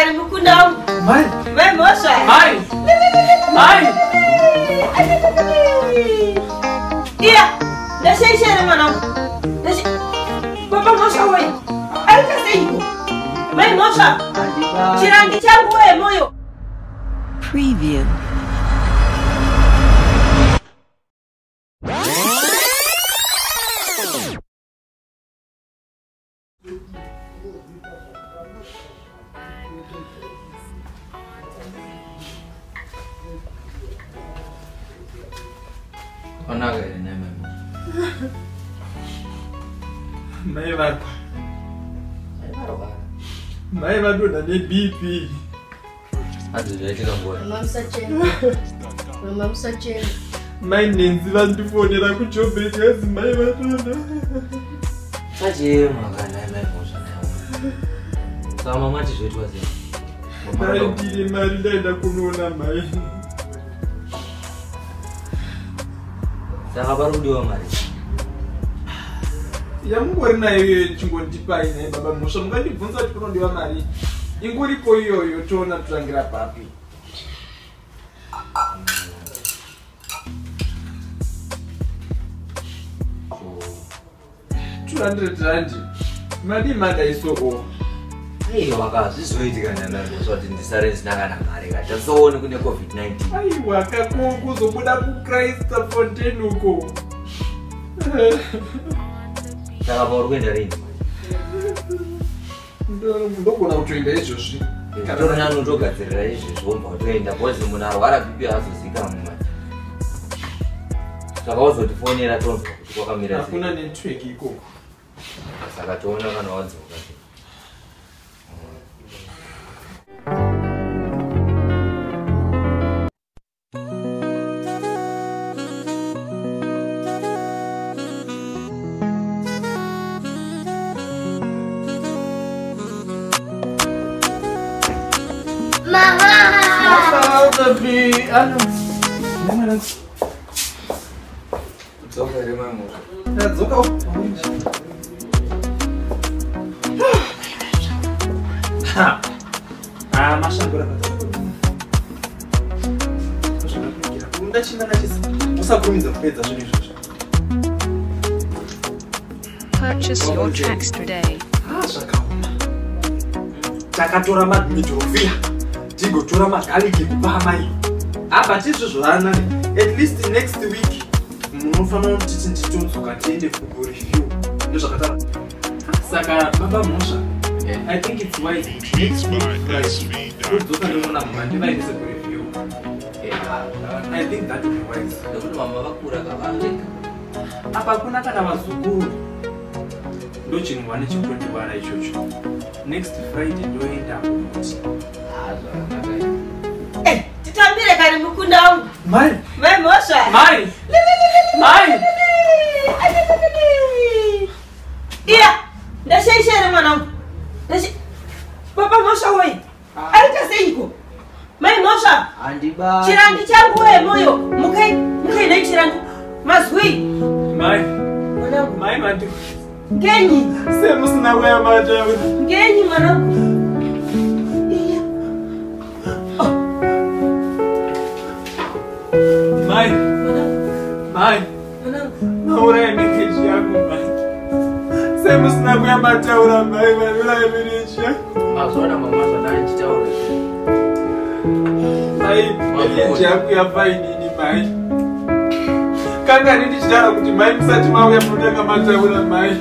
kani mukunda wangu. Mai. Mai Mhosva. Mai. Mai. Iya, ndashaisha here mwana wangu. Baba Mhosva woye. Aita seiko? Mai Mhosva. Chirangi changu wewe moyo. Preview. Mai varwa. Mai vadonha neBP. Mama musachema. Mai Nenzi vandifonera kuJoburg vazi mai vadonha. Sachema kana mai Mhosva naye. Saka mama chizvoitwa sei? Mai ndine mari ndaenda kunoona mai. Saka pari kudiwa mari. Yamungori nayo iyoyo chingondipai naye baba Mhosva, mungandibvunza kuti kunodiwa mari. Ingoripo iyoyo toona totangira papi. R200. Madi madaiso. Aiwa kazvizoitika namai Mhosva kuti ndisare ndisina kana mari ka. Tazoone kune COVID-19. Aiwa kakuzobuda kuChrist Fontaine uko. Saka pauri kuenda rini? Ndogona kutoenda izvozvi. Torina unotogadzirira izvezvi wobva watoenda because munhu arwara BP azozikamwa manje. Saka uzotifonera tonzwa kuti kwakamira sei. Hakuna network ikoko. Saka toona kana wadzoka. Purchase your tracks today. Takatora madmitovia tigotora magariki kupa amai. Apa tizvo zvaanani. At least next week munofanira kuti titodzoka tiende kureview ndozvakataura. Saka baba Mhosva, I think it's wise kuti next week Friday todzoka ndoona mama ndivaendese kureview. I think that would be wise. Nekuti mama vakura kavavega. Apa kuna kana vazukuru. Ndochinhu nechikundivana ichocho. Next Friday ndoenda kuti. Titambire kani mukunda wangu. Mai. Mai Mhosva. Mai. Mai. Iya, ndashaisha here mwana wangu. Baba Mhosva woye. Aita seiko? Mai Mhosva. Chirangi changu wewe moyo. Mukai, mukai nei chirangi. Mazwi. Mai. Mwanangu. Mai mandi. Ngenyi. Semusina wewe mataura. Ngenyi mwanangu. Iya. Mai. Mai. Mauraya marriage yangu mai. Semusina kuya mataura mai, mauraya marriage yangu. Mazona mama zvandanga ndichitaura. Mai, marriage yangu yafa inini mai. Kanga ndichitaura kuti mai musati mauya munotanga mataura mai.